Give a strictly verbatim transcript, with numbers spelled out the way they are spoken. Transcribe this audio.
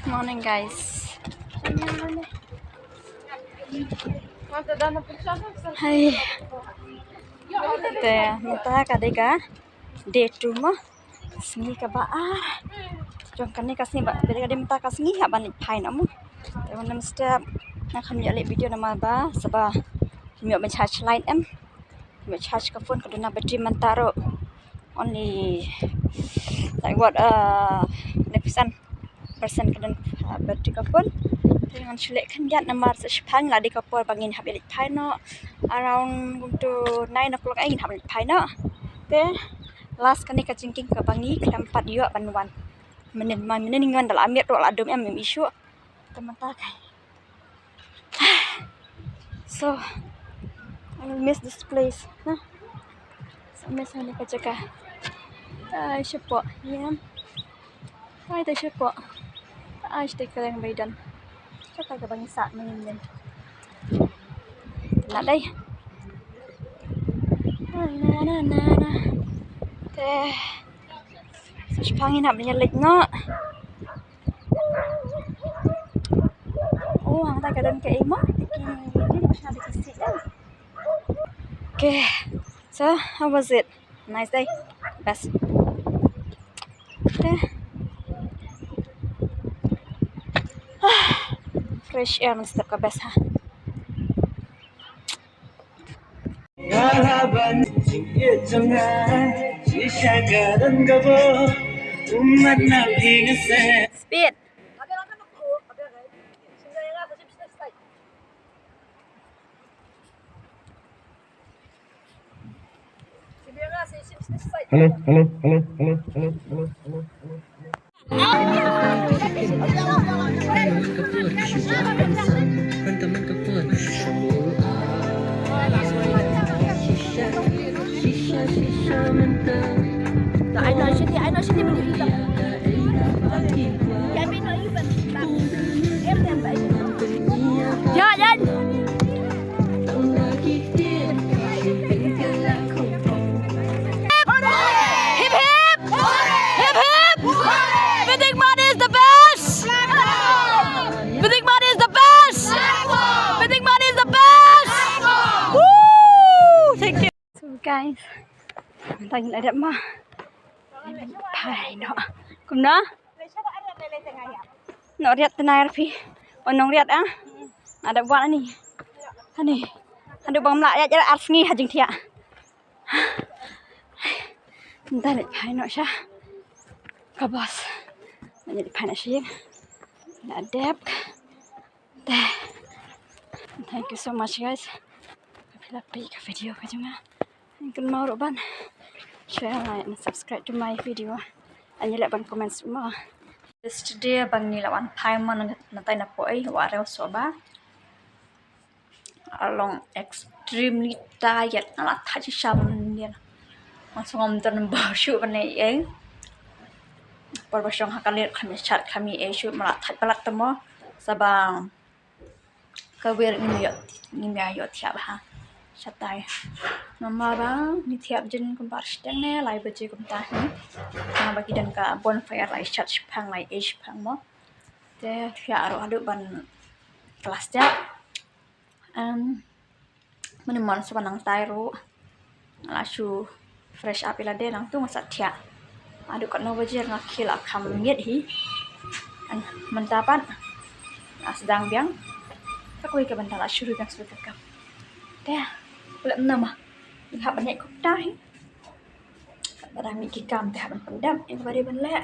Morning, guys. Hai. Te mynta ka dei ka day two mo. Sngi kaba ar jong kane ka sngi ba, ka dei mynta ka sngi hap ban leit phai noh mo. Te wan mynstep nga khlem ïoh leh video namar ba saba ym ïoh ban charge light em. Ym ïoh charge ka phone, ka don na battery mynta ruh. Only, like, what, uh, eleven percent ka don, uh, battery ka phone. Te ngan shu leh khyndiat namar sa shiphang la dei ka por ba ngin hap ïa leit phai noh. Around kumto nine o'clock ai ngin hap leit phai noh. Te last kane ka jingkieng kaba ngi khlem pat ïoh ban wan. Mynnin ma mynnin ngi wan da la miet ruh la dum em, em issue. Te mynta kai. So I will miss this place, na. So miss kane ka jaka. Ai shapoh, ïa. Ai te shapoh. Ai te kylleng ba i don. Kata kaba ngi sah mynnin. Te na dei. Ai na na na na. Te sa shiphang ngin hap ban ïa leit noh. Oh, hangta ka don kaei mo? Ki, ki, ki, ki, ki, ki. Okay. So, how was it? Nice day. Best. Okay. Fresh air mynstep ka best ha. Speed. Hello, hello, hello, hello, hello, hello, hello, hello, hello. Hip hip! Hip hip! Fitik Mart is the best! Fitik Mart is the best! Fitik Mart is the best! Woo! Thank you. So guys, tang la dep ma. Phai noh. Kumno? Nongriat tnai phi. Oh, nongriat ah. Ada buat ani. Ani. Ada bang mlak ya, ya, ar sngi ha jingthiah. Mynta leit phai noh sha ka bus. Mynta leit phai noh sha ïing. La dep. Thank you so much guys. Phi la peit ka video ka jong nga. Kynmaw ruh ban share, like and subscribe to my video. Ngan ïa leh ban comment mo. Yesterday ba ngi la wan phai mo, natai na poi wa rew soba. Nga long extremely tired, nga la thait shisha mynnin. Nga sngewbha don ba shu ban ei ei. Por ba shong ha ka leit kham ïa chat kham ïa ei shu, ma la thait palat te mo. Saba ka wer ngim ïoh, ngim ïoh thiah bha shatai. Namar ba ngi thiah jin kumba shiteng ne lai baje kumta hi. Namar ba ki don ka bonfire lai shat shiphang lai ei shiphang mo. Te thiah ruh haduh ban klas thiah. Em, mynnin mon sa ban nang tai ruh. Nga la shu fresh up ïa lade nangtu nga sa thiah. Haduh katno baje nga khie la kham miet hi. Em, mynta pat nga sdang biang. Ka kawei ka bynta la shu ruh biang shu ka kam. Te, leh mynta ma. Nga hap ban ïaid kumta hi. Ba dang mih ki kam te hap ban pyndep ïa kaba dei ban leh.